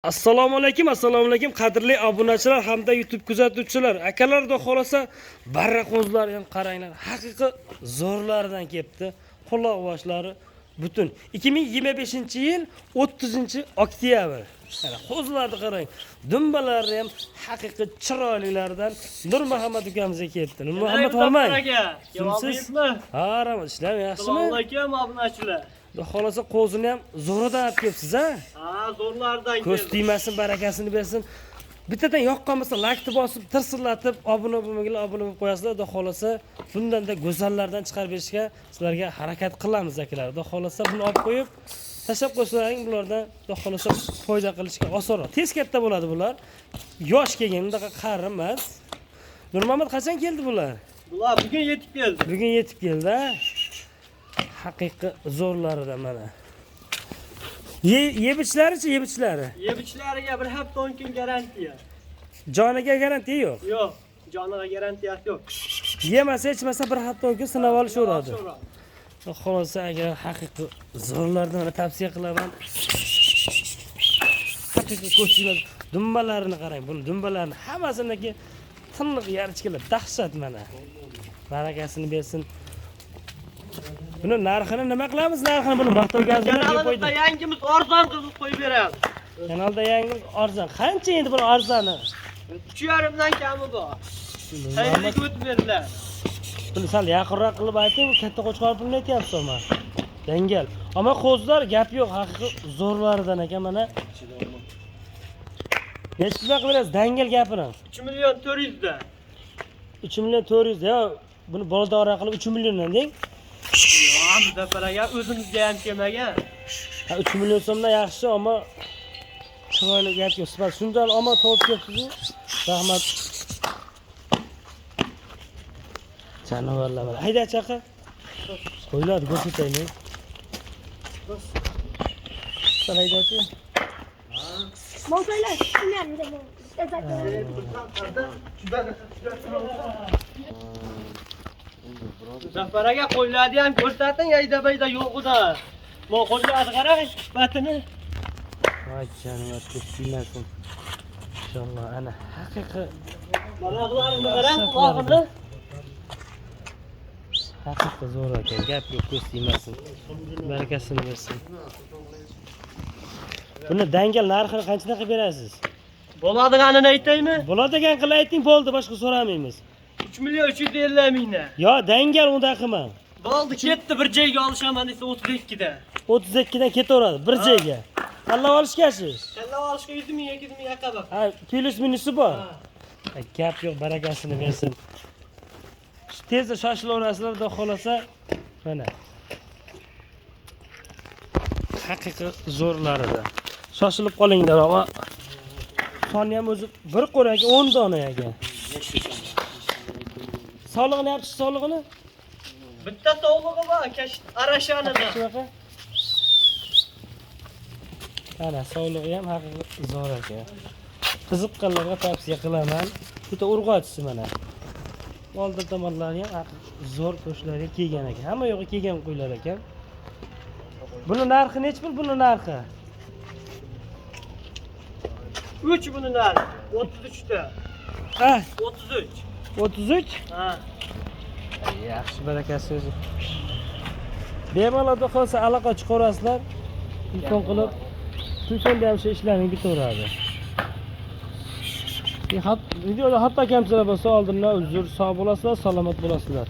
Assalomu alaykum, assalomu alaykum qadrli obunachilar hamda YouTube kuzatuvchilar. Akalar, xudo xolasa, barra qo'zlari ham qaranglar, haqiqiy zo'rlaridan kelibdi. Quloq boshlari butun. 2025-yil 30-oktyabr. Mana qo'zlarni qarang. Dumbalari ham haqiqiy chiroylilaridan Nurmuhammad ukamizga kelibdi. Nurmuhammad hormang. Kimsiz? Ha, rahmat, ishlar yaxshimi? Assalomu alaykum obunachilar. Xudo xolasa qo'zini ham zo'ridan olib kelibsiz, a? Ha, zo'rlardan Ko'z keldi. tegmasin, barakasini bersin. Bittadan yoqqan bo'lsa laykni bosib, tirsillatib, obuna bo'lmaganlar obuna bo'lib qo'yasizlar. Xudo xolasa bundan-da go'zallardan chiqarib berishga sizlarga harakat qilamiz akalar. Xudo xolasa buni olib qo'yib, tashlab qo'ysalaring bulardan xudo xolasa foyda qilishga osonroq. Tez katta bo'ladi bular. Yosh kelgan, bunaqa qari emas. Nurmuhammad, qachon keldi bular? Bular bugun yetib keldi. Bugun yetib keldi, a? Haqiqiy zo'rlaridan mana. Yebichlarichi, yebichlari? Yebichlariga bir hafta 10 kun garantiya. Joniga garantiya yo'q. Yo'q, joniga garantiyasi yo'q. Yemasa ichmasa bir hafta 10 kun sinab olishaveradi. Xulosa agar haqiqiy zo'rlarni mana tavsiya qilaman. Haqiqiy ko'chlar dumbalarini qarang, buni dumbalarini hammasiniki tiniq yarchkalar dahshat mana. Barakasini bersin. Buni narxini nima qilamiz narxini buni maqtov gazini deb Kanalimizda qo'ydim. yangimiz arzon qilib qo'yib beramiz. Kanalda yangimiz arzon. Qancha endi buni arzoni? 3,5 dan kami bor. Xayrli o'tib beriladi. Buni sal yaqinroq qilib ayting, bu katta qo'chqor pulini aytyapsiz ama. Dangal. Ammo qo'zlar gap yo'q, haqiqiy zo'rlaridan ekan mana. Necha puldan qilib berasiz dangal gapini? 3 million 400 dan. 3 million 400 yo, buni boladora qilib 3 milliondan deng. Yo'q, Muzaffar aka o'zimizga ham kelmagan. Ha, 3 million so'mdan yaxshi, ammo chiroyli gap yo'q. Sifat shundan ammo topib kelibsiz. Rahmat. Jonivorlar mana. Hayda chaqa. Qo'ylarni ko'rsataylik. Sal haydachi. Motorlar önemli. Muzaffar aka qo'ylarni ham ko'rsating, ayda-bayda yo'g'idan. Bu qo'ylarni qarang, sifatini. Voy jonivar, ko'z tegmasin. Inshaalloh ana haqiqiy Mana bularni qarang, qulog'ini. Haqiqiy zo'r ekan, gap yo'q, ko'z tegmasin. Barakasini bersin. Buni dangal narxini qanchadan qilib berasiz? Bo'ladiganini aytaymi? Bo'ladigan qilib ayting, bo'ldi, boshqa so'ramaymiz. 3 million 350 mingdan. Yo, dangal unday qilma. Bo'ldi, ketdi, bir joyga olishaman desa 32 da. 32 dan ketaveradi bir joyga. Tanlab olishga shu. Tanlab olishga 100 ming, 200 ming yaqin. Ha, plyus minusi bor. Ha, gap yo'q, barakasini bersin. Tezda shoshilaverasizlar, xudo xolasa. Mana. Haqiqiy zo'rlarida. Shoshilib qolinglar, ammo soni ham o'zi bir qo'raga 10 dona ekan. Solig'ini yapchi, solig'ini? Bitta sovlig'i bor, kash arashanida. Shunaqa. Ana sovlig'i ham haqiqiy zo'r ekan. Qiziqqanlarga tavsiya qilaman. Bitta urg'ochisi mana. Oldi tomonlari ham haqiqiy zo'r to'shlarga kelgan ekan. Hamma yo'g'i kelgan qo'ylar ekan. Buni narxi nechi pul buni narxi? 3 buni narxi 33 ta. Ha, 33. 33? Ha. Yaxshi, barakasi o'zi. Bemalol qolsa aloqa chiqarasizlar. Telefon qilib, telefonda ham shu ishlaring bitaveradi. Videoda hatto kamchilik bo'lsa oldindan uzr, sog' bo'lasizlar, salomat bo'lasizlar.